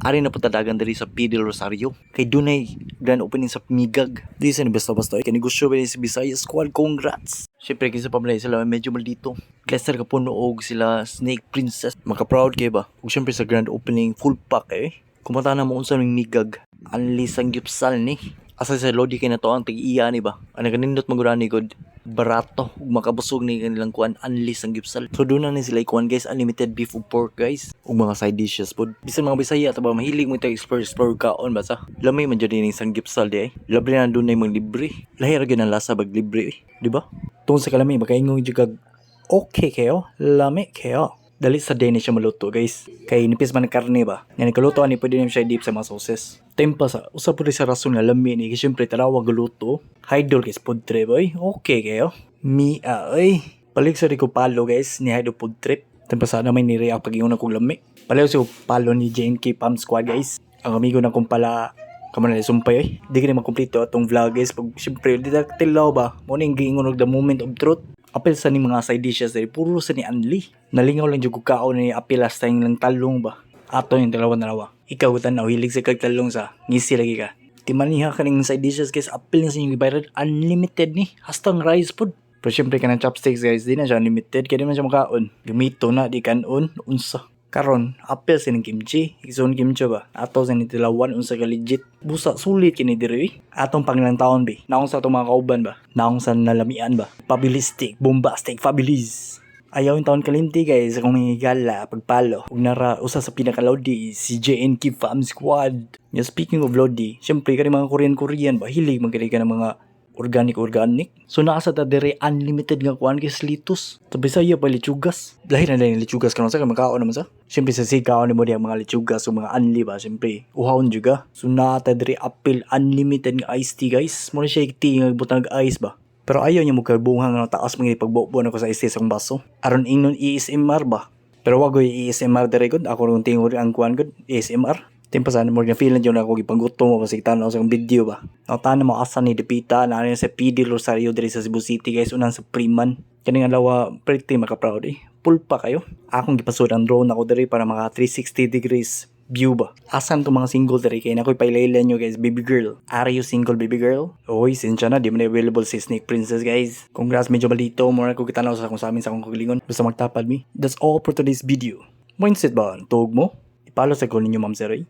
Ari na punta dagan diri sa P. Del Rosario. Kay dunay grand opening sa Migag. Di sa ni basta-basta ay kanegosyo ba ni sa Bisaya Squad. Congrats! Siyempre, kinsa pa man sila medyo maldito. Cluster ka puno og sila Snake Princess. Maka-proud kay ba? Ug siyempre sa grand opening, full pack eh. Kumata na mo unsa ning Migag. Unli samgyupsal ni. Asa sa Lodi kay na to ang tag-iya ni ba? Ang naganindot magurani gud barato ug makabusog ni kanilang kuan, unli samgyupsal. So doon na ni sila kuan guys, unlimited beef ug pork guys, ug mga side dishes pod. Bisan mga Bisaya ta ba, mahilig mo tayo explore explore kaon ba sa. Lamay man jud ning samgyupsal di ay. Labi na dunay mga libre. Lahi ra gyud ang lasa bag libre eh, di ba? Tungod sa kalami, makaingon jud kag okay kayo, lami kayo. Dali sa day ni siya maluto guys. Kay nipis man ang karne ba. Nga nikaluto ani, pwede na siya i-dip sa mga sauces. Tempa sa usa po rin sa rason nga lami ni kay syempre tarawa guluto. Idol guys, food trip oy. Okay kayo. Mi ay. Balik sa ko palo guys ni Idol food trip. Tempa sa na may ni-react pag ingon akong lami. Palayo sa palo ni JNK Pam Squad guys. Ang amigo na kong pala kamo na sumpay oy. Di kini makumpleto atong vlog guys. Pag syempre di ta tilaw ba. Mo ning giingon og the moment of truth. Apil sa ni mga side dishes diri, puro sa ni unli. Nalingaw lang jud ko kaon ni apil last time lang talong ba. Ato yung dalawa dalawa. Ikaw tan hilig sa kag talong sa ngisi lagi ka. Timaniha kaning side dishes guys, apil na sa inyong gibayran, unlimited ni hasta ang rice food. Pero syempre kanang chopsticks guys, di na siya unlimited kaya di man siya makaon. Gamito na di kanon unsa. Karon, apil sa ning kimchi, ison kimchi ba? Ato sa ni tilawan unsa ka legit. Busa sulit kini diri eh. Atong pangilang taon be. Naong sa atong mga kauban ba? Naong sa nalamian ba? Pabilistic, bombastic, fabilis. Ayaw yung taon kalimti guys akong higala pagpalo. Ug nara usa sa pinakalodi si JNK Fam Squad. Yeah, speaking of lodi, syempre kani mga Korean Korean ba, hilig man kini ka ng mga organic organic. So naa sa ta dire unlimited nga kuan guys, litos. Sa Bisaya pa lechugas. Lahi na din lechugas karon sa kay makaon naman sa. Syempre sa sikaon nimo diha mga lechugas o mga unli ba, syempre uhawon juga. So naa ta dire apil unlimited nga iced tea guys. Mo na siya tea nga butang ice ba. Pero ayaw niya mo kabunghang nga taas mga pagbubuan ako sa iced tea sa akong baso. Aron ingnon ASMR ba. Pero wag ko'y ASMR dire gud. Ako rong tingog ang kuan gud ASMR. Timpa sa mo nga feel na jud ako gipanggutom mo kasi tanaw sa akong video ba. Now mo asa ni dipita na sa PD Rosario diri sa Cebu City guys, unang sa Freeman. Kaning adlaw pretty maka-proud eh. Pulpa kayo. Akong gipasud ang drone ako diri para maka 360 degrees view ba. Asan to mga single diri kay nakoy pailaylan nyo guys, baby girl? Are you single, baby girl? Oy, sinsya na, di man available si Snake Princess guys. Congrats medyo balito mo na ko kitanaw sa kung sa amin sa akong kagalingon. Basta magtapad mi. That's all for today's video. Mindset ba ang tuog mo? Ipalo sa ko ninyo, Ma'am Sir.